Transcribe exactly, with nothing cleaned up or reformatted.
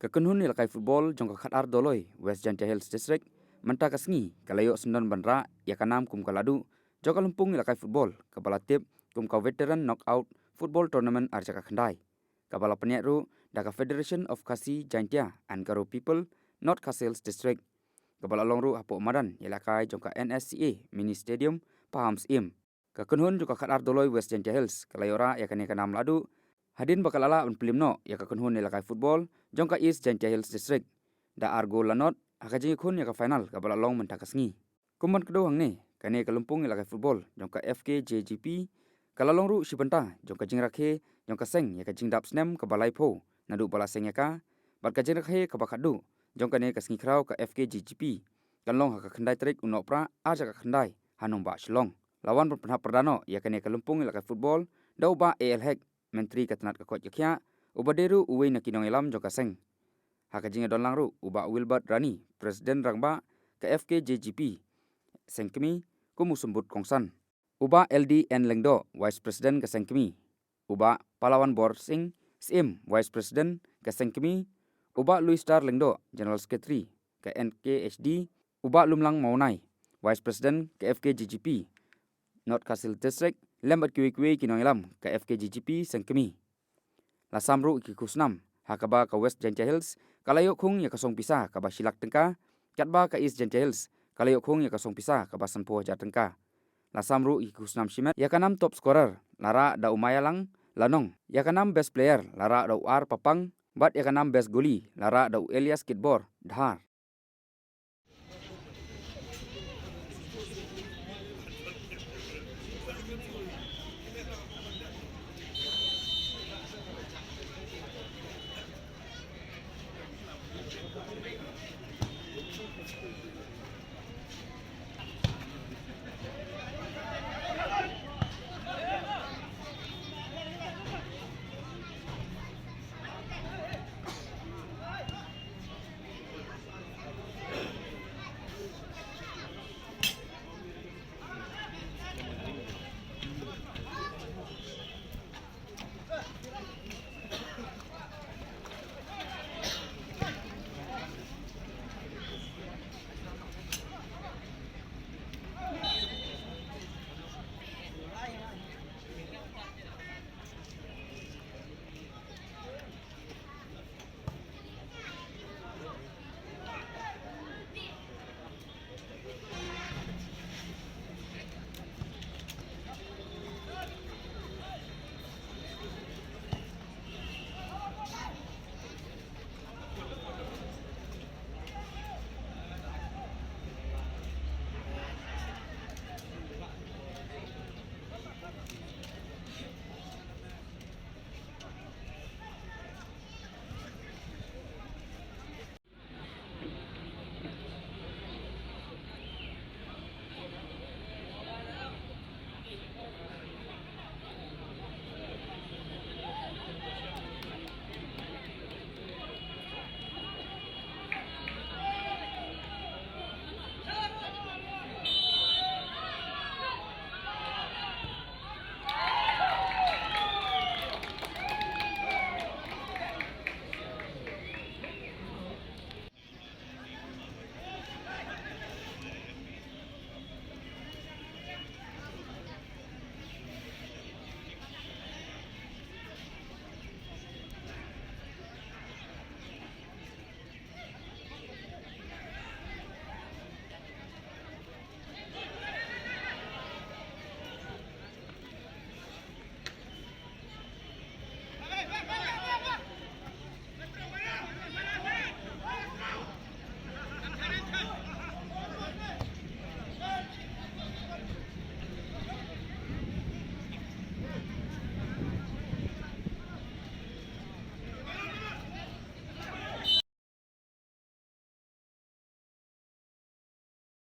Ka kynhun ïalehkai football jong ka khatar Doloi, West Jaintia Hills District, mynta ka sngi ka la ïoh syndon ban rah ïa ka nam kum ka laduh jong ka lympung ïalehkai football kaba la tip kum ka Veteran Knockout Football Tournament ar hajar khyndai, kaba la pynïaid ruh da ka Federation of Khasi Jaintia and Garo People, North Khasi Hills District, kaba la long ruh hapoh madan ïalehkai jong ka N S C A Mini Stadium, Pahamsyiem. Ka kynhun jong ka khatar Doloi, West Jaintia Hills, ka la ïoh rah ïa kane ka nam laduh hadien ba ka la lah ban pynliem noh ïa ka kynhun ïalehkai football jong ka East Jaintia Hills District da ar gol la nod ha ka jingïakhun ïa ka final kaba la long mynta ka sngi. Kum ban kdew hangne, kane ka lympung ïalehkai football jong ka F K J G P ka la long ruh shi bynta jong ka jingrakhe jong ka seng ïa ka jingdap snem kaba laiphew naduh ba la seng ïa ka, bad ka jingrakhe kaba khatduh jong kane ka sngi khraw ka F K J G P kan long ha ka khyndai tarik u Nohprah ar hajar khyndai ha nongbah Shillong. La wan ban pynhap pyrda noh ïa kane ka lympung ïalehkai football da u Bah A L Hek, Myntri ka tnat ka koit ka khiah, uba dei ruh uwei na ki nongïalam jong ka seng. Ha ka jingïadon lang ruh u Bah Wilbert Rani, President Rangbah ka F K J G P Sengkmie, kum u symbud kongsan. U Bah L D N Lyngdoh, Vice President ka Sengkmie, u Bah Palawan Borsing Syiem, Vice President ka Sengkmie, u Bah Louis Star Lyngdoh, General Secretary ka N K H D, u Bah Lumlang Mawnai, Vice President ka F K J G P North Khasi Hills District, lem bad kiwei kiwei ki nongïalam ka F K J G P Sengkmie. La sam ruh ïa ki khusnam ha kaba ka West Jaintia Hills ka la ïoh khung ïa ka song pisa kaba shi lak tyngka, katba ka East Jaintia Hills ka la ïoh khung ïa ka song pisa kaba sanphew hajar tyngka. La sam ruh ïa ki khusnam shimet ïa ka nam top scorer la rah da u Mayalang Lanong, ïa ka nam best player la rah da u R Papang, bad ïa ka nam best goalie la rah da u Elias Kitbor Dhar.